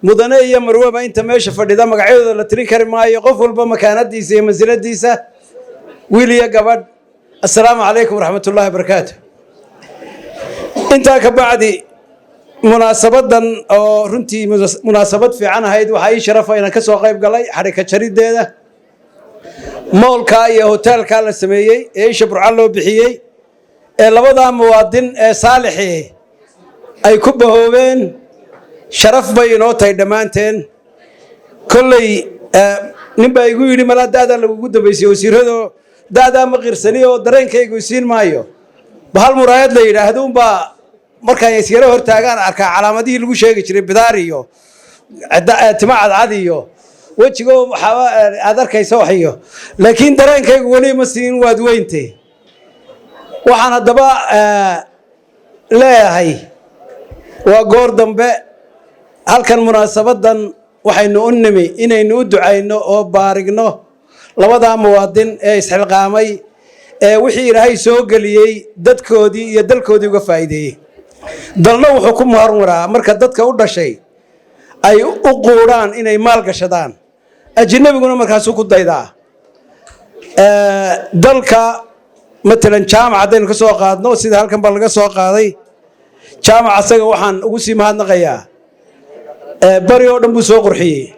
Mudane iyo marwaba, inta meesha fadhida magacyadooda la tirin kari maayo, qof walba makaanadiisa iyo mansiladiisa, wiil iyo gabadh, assalaamu calaykum waraxmatullahi wabarakaatu. Intaa ka bacdi, munaasabadan oo runtii munaasabad fiican ahayd, waxaa ii sharafa inaan ka soo qayb galay xadhika jarideeda mall-ka iyo hoteelka la sameeyey ee Isha Burco loo bixiyey, ee labadaa muwaadin ee saalixii ay ku bahoobeen. Sharaf bay inoo tahay dhammaanteen. Kolley nin baa igu yidhi, "Malaa da'daa lagugu dambaysay wasiirado." Da'daa ma qirsani oo dareenkaygu isiin maayo. Bahal muraayad la yidhaahdo unbaa markaan isyaro hortaagaan arkaa calaamadihii lagu sheegi jiray, bidaar iyo timo cadcad iyo wejigo waxaaba aad arkaysa wax iyo, laakiin dareenkaygu weli ma siin waad weyntay. Waxaan haddaba leeyahay, waa goor dambe. Halkan munaasabadan waxaynu u nimi inaynu u ducayno oo baarigno labadaa muwaadin ee isxilqaamay, ee wixii Ilaahay soo geliyey dadkoodii iyo dalkoodii uga faa'iideeyey. Dalna wuxuu ku hormaraa marka dadka u dhashay ay u quudhaan inay maal gashadaan, ajinabiguna markaasuu ku daydaa. Dalka matalan Jaamac haddaynu ka soo qaadno, sida halkan baa laga soo qaaday Jaamac, asaga waxaan ugu sii mahadnaqayaa, bari oo dhan buu soo qurxiyey.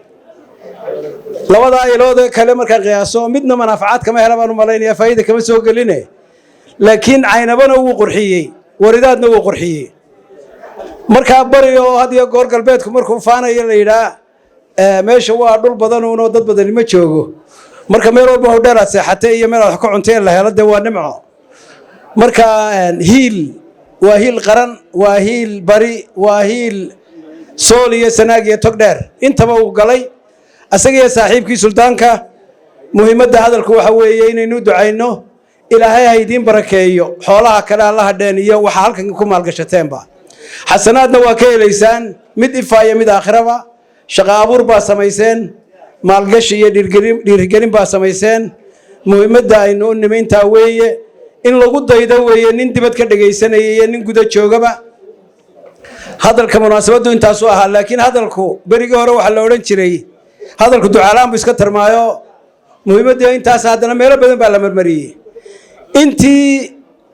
Labadaa iloodee kale markaan qiyaaso, midna manaafacaad kama hela baan u malaynaya, faa'ida kama soo geline, laakiin Caynabana wuu qurxiyey, Waridaadna wuu qurxiyey. Markaa bari oo had iyo goor galbeedku markuu faanayo la yidhaa meesha waa dhul badan uunoo dad badani ma joogo, marka meel walba hodheer aad seexatay iyo meel aad wax ka cuntay la helo, dee waa nimco. Marka hiil waa hiil qaran, waa hiil bari, waa hiil Sool iyo Sanaag iyo Togdheer intaba uu galay, asaga iyo saaxiibkii suldaanka. Muhiimadda hadalku waxa weeye inaynu ducayno, Ilaahay ha idiin barakeeyo xoolaha kale alla hadheen iyo waxa halkan ku maalgashateenba. Xasanaadna waa ka helaysaan, mid ifaaya mid aakhiraba. Shaqo abuur baa samayseen, maalgashi iyo dhiirigelin baa samayseen. Muhiimadda aynu u nimi intaa weeye, in lagu daydo weeye, nin dibad ka dhegaysanaya iyo nin guda joogaba. Hadalka munaasabaddu intaasu ahaa, laakiin hadalku berigii hore waxaa la odhan jiray hadalku ducaalaan buu iska tarmaayo. Muhiimaddii intaas, haddana meelo badan baa la marmariyey.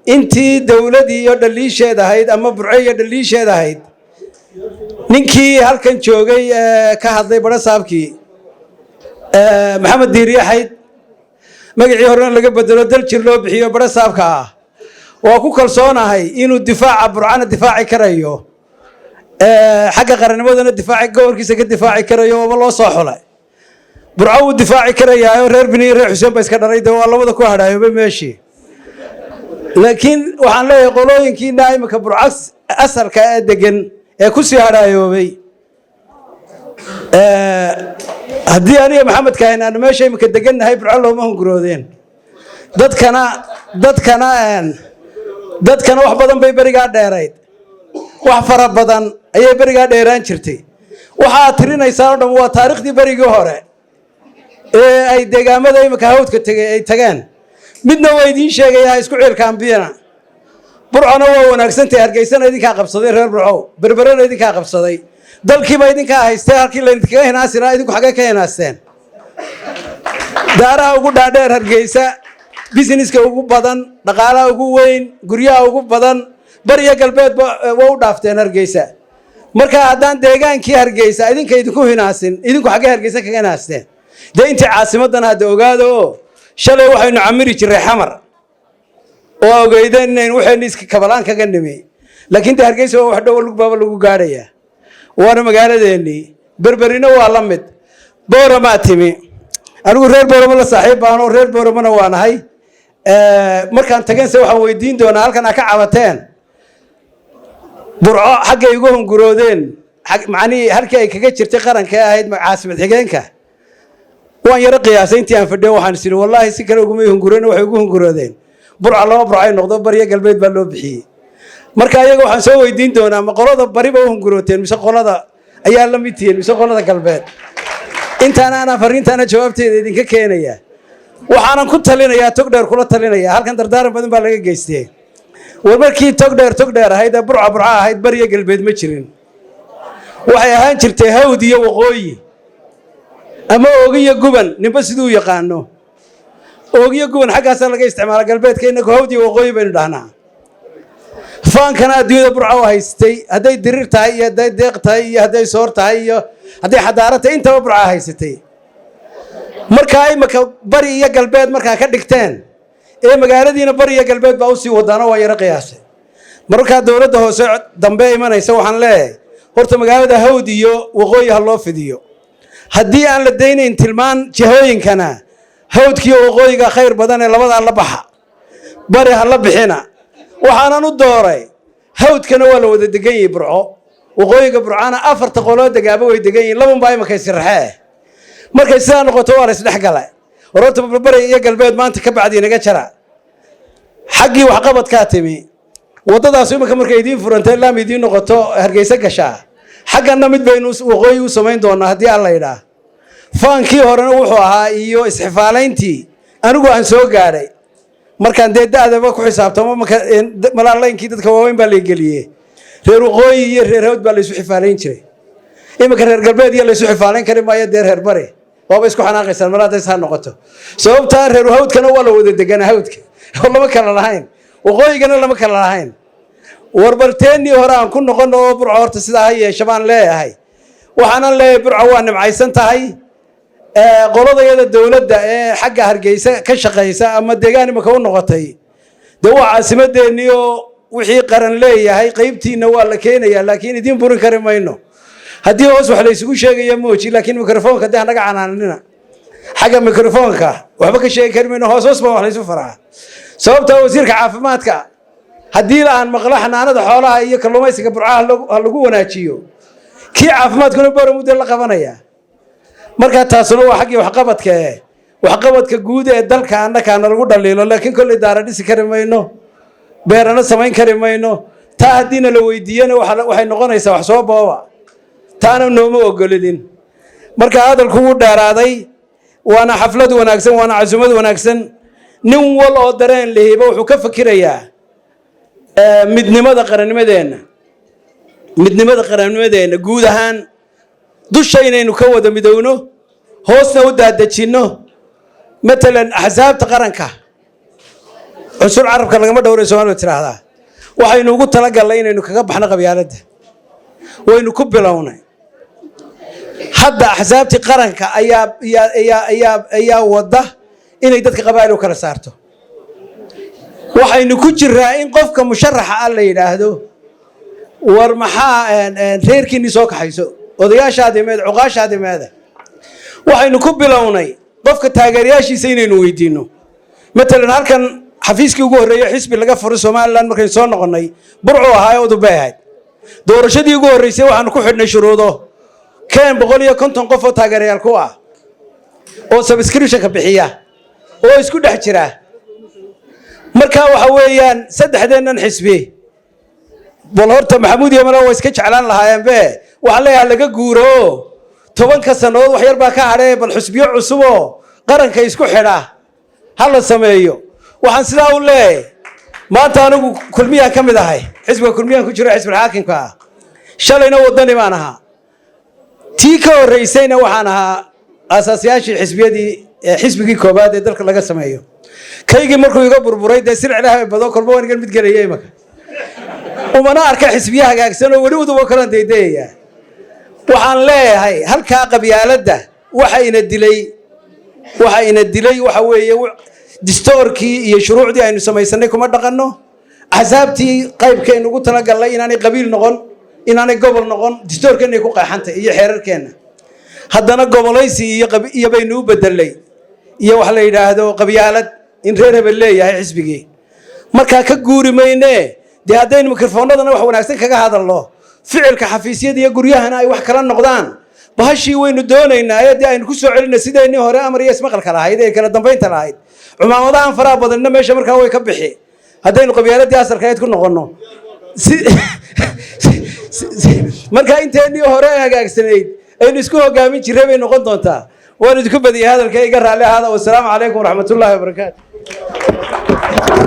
Intii dowladii iyo dhaliisheed ahayd ama Burco iyo dhaliisheed ahayd, ninkii halkan joogay ee ka hadlay, barasaabkii Maxamed Diiriye Xayd, magacii horena laga bedelo Daljir loo bixiyo, barasaabka ah, waa ku kalsoonahay inuu difaaca Burcana difaaci karayo, xagga qarannimadana difaaci gobolkiisa ka difaaci karayo. Waaba loo soo xulay. Burco wuu difaaci karayaayo, reer Bini, reer Xuseen ba iska dhalay, de waa labada ku hadhaayoba meeshii. Laakiin waxaan leeyahay, qolooyinkiina imika Burco asalka ee degan ee ku sii hadhaayoobay, haddii aniga Maxamed Kaahin aanu meesha imika degannahay, Burco looma hunguroodeen. Dadkana wax badan bay berigaa dheerayd, wax fara badan ayay berigaa dheeraan jirtay. Waxaad tirinaysaa oo dhan waa taariikhdii berigii hore ee ay deegaamada imika hawdka tegay ay tageen. Midna waa idiin sheegayaa, isku ciilkaambiyana. Burcona waa wanaagsantahay, Hargeysana idinkaa qabsaday, reer Burcow, Berberena idinkaa qabsaday, dalkiiba idinkaa haystee. Halkii laydinkaga hinaasi lahaa, idinku xaggee ka hinaasteen? Daaraha ugu dhaadheer Hargeysa, business-ka ugu badan, dhaqaalaha ugu weyn, guryaha ugu badan, bariyo galbeedba waa u dhaafteen Hargeysa. Marka haddaan deegaankii Hargeysa idinka idinku hinaasin, idinku xaggee Hargeysa kaga hinaasteen? Dee intii caasimadan hadda ogaado oo shalay waxaynu camiri jiray Xamar oo ogeydeen inaynu waxaynu iska kabalaan kaga nimi, laakiin dee Hargeysa waa wax dhow, lugbaaba lagu gaadhaya, waana magaaladeennii. Berberina waa la mid. Booramaa timi, anigu reer Boorama la saaxiib baan oo reer Booramana waa nahay. Markaan tagense waxaan weydiin doonaa halkan aa ka cabateen Burco xaggay uga hunguroodeen, macnihii halkii ay kaga jirtay qaranka ee ahayd caasimad xigeenka. Waan yaro qiyaasay intii aan fadhiyo, waxaan is idhi, "Wallaahi si kale uguma hungureen, waxay ugu hunguroodeen Burca laba Burcay noqdo, bariyo galbeed baa loo bixiyey." Marka iyaga waxaan soo weydiin doonaa, ma qolada bariba u hungurooteen mise qolada ayaa la mid tihiin mise qolada galbeed? Intaana anaa fariintaana jawaabteeda idinka keenaya. Waxaanan ku talinayaa, Togdheer kula talinaya, halkan dardaaran badan baa laga geystee. War markii Togdheer Togdheer ahayd ee Burca Burca ahayd, bariyo galbeed ma jirin. Waxay ahaan jirtay hawd iyo waqooyi ama oogiyo guban, ninba siduu yaqaano. Oogiyo guban xaggaasaa laga isticmaala galbeedka, innagu hawd iyo waqooyi baynu dhahnaa. Faankana adduunyada Burca u haysatay, hadday dirir tahay iyo hadday deeq tahay iyo hadday soor tahay iyo hadday xadaaro tahay, intaba Burca haysatay. Markaa imika bari iyo galbeed markaa ka dhigteen ee magaaladiina bari iyo galbeed baa usii wadaano, waa yaro qiyaasay. Markaa dowladda hoose dambe imanaysa waxaan leeyahay, horta magaalada hawd iyo waqooyi ha loo fidiyo. Haddii aan la daynayn tilmaan jihooyinkana, hawdkiiyo waqooyiga khayr badan ee labadaa la baxa, bari ha la bixina. Waxaanan u dooray, hawdkana waa la wada degan yihi Burco, waqooyiga Burcana afarta qoloo degaaba way degan yihin, laban baa imanka isiraxee. Markay sidaa noqoto waa la isdhex galay. War horta bari iyo galbeed maanta ka bacdi inaga jara. Xaggii waxqabadkaa timi, waddadaasu iminka markay idiin furantay, laam idiin noqoto, Hargeysa gashaa, xagganna mid baynu waqooyi u samayn doonaa haddii Alla yidhaah. Faankii horena wuxuu ahaa iyo isxifaalayntii anigu aan soo gaadhay markaan dee da'daba ku xisaabtamo, malaalaynkii dadka waaweyn baa laigeliyey. Reer waqooyi iyo reer hawd baa laysu xifaalayn jiray. Iminka reer galbeed iyo laysu xifaalayn kari maayo, dee reer bari waaba isku xanaaqaysaan mar hadday saa noqoto. Sababtaa reer hawdkana waa la wada deganaa, hawdka oo lama kala lahayn, waqooyigana lama kala lahayn. Warbalteennii hore aan ku noqono oo Burco horta sidaa ha yeesha baan leeyahay. Waxaanan leeyahay, Burco waa nimcaysan tahay. Qoladayada dowladda ee xagga Hargeysa ka shaqaysa ama deegaan imika u noqotay, dee waa caasimadeennii oo wixii qaran leeyahay qaybtiina waa la keenayaa, laakiin idiin burin kari mayno. Haddii hoos wax laysugu sheegaya mooji, laakiin mikrofoonka dee hanaga canaanina. Xagga mikrofoonka waxba ka sheegi kari mayno, hoos hoos baa wax laysu faraa. Sababtaa wasiirka caafimaadka haddii aan maqlo xanaanada xoolaha iyo kalluumaysiga Burcaha ha lagu wanaajiyo, kii caafimaadkuna bora muddo la qabanaya. Markaa taasuna waa xaggii waxqabadka ee waxqabadka guud ee dalka annakaana lagu dhaliilo, laakiin kolley daara dhisi kari mayno, beerana samayn kari mayno. Taa haddiina la weydiiyana waxay noqonaysaa wax soo booba, taana nooma ogolidin. Marka hadalku wuu dheeraaday, waana xaflad wanaagsan, waana casumad wanaagsan. Nin wal oo dareen lihiba wuxuu ka fakirayaa midnimada qarannimadeenna, midnimada qarannimadeenna guud ahaan, dusha inaynu ka wada midowno, hoosna u daadejinno. Matalan axsaabta qaranka, cunsur carabka lagama dhowray Soomaliba tiraahdaa, waxaynu ugu talagalnay inaynu kaga baxno qabyaaladda, waynu ku bilownay. Hadda axsaabtii qaranka ayaa wadda inay dadka qabaa'il u kala saarto. Waxaynu ku jiraa in qofka musharaxa ah la yidhaahdo, war maxaa reerkiinii soo kaxayso, odayaashaadii meeda, cuqaashaadii meeda. Waxaynu ku bilownay qofka taageerayaashiisa inaynu weydiino. Matalan halkan xafiiskii ugu horreeyey xisbi laga furo Somaliland markaynu soo noqonnay Burcuu ahaa, udub bay ahayd. Doorashadii ugu horreysay waxaanu ku xidhnay shuruudo: keen 150 qof oo taageerayaal ku ah oo subscriptionka bixiya oo isku dhex jira. Marka waxa weeyaan saddexdeennan xisbi, bal horta Maxamuud iyo Mala waa iska jeclaan lahaayeen be, waxaan leeyahay laga guuro 10-ka sannadood, wax yar baa ka hadhee, bal xisbiyo cusuboo qaranka isku xidha ha la sameeyo. Waxaan sidaa u leeyahay, maanta anigu Kulmiyaan ka mid ahay, xisbiga Kulmiyaan ku jiro, xisbulxaakimka ah. Shalayna Wadani baan ahaa, tii ka horreysayna waxaan ahaa aasaasyaashii xisbiyadii, xisbigii koowaad ee dalka laga sameeyo. Kaygii markuu iga burburay, dee silcilaha bado kolba waan igan mid gelaya. Imaka umana arka xisbiye hagaagsan oo weli udubo kalan daydayayaa. Waxaan leeyahay, halkaa qabyaaladda waxa ina dilay waxa weeye distoorkii iyo shuruucdii aynu samaysanay kuma dhaqanno. Axsaabtii qaybkaynu ugu talagalnay inaanay qabiil noqon, inaanay gobol noqon, distoorkeennay ku qeexantay iyo xeerarkeenna. Haddana gobolaysi iyo baynu u bedelnay iyo wax la yidhaahdo qabyaalad, in reer hebel leeyahay xisbigii. Markaa ka guuri maynee. Dee haddaynu mikrofoonadana wax wanaagsan kaga hadalno, ficilka xafiisyada iyo guryahana ay wax kala noqdaan, bahashii waynu doonaynaa ee dee aynu ku soo celina sideennii hore amar iyo ismaqalka lahayd ee kala dambaynta lahayd. Cumaamadahan faraha badanna meesha markaa way ka bixi haddaynu qabyaaladii asalkayd ku noqonno. Markaa inteennii hore hagaagsanayd aynu isku hogaamin jirray bay noqon doontaa. Waan idinku badiyay hadalka, iga raalli ahaada. Wasalaamu calaykum waraxmatullaahi wabarakaatu.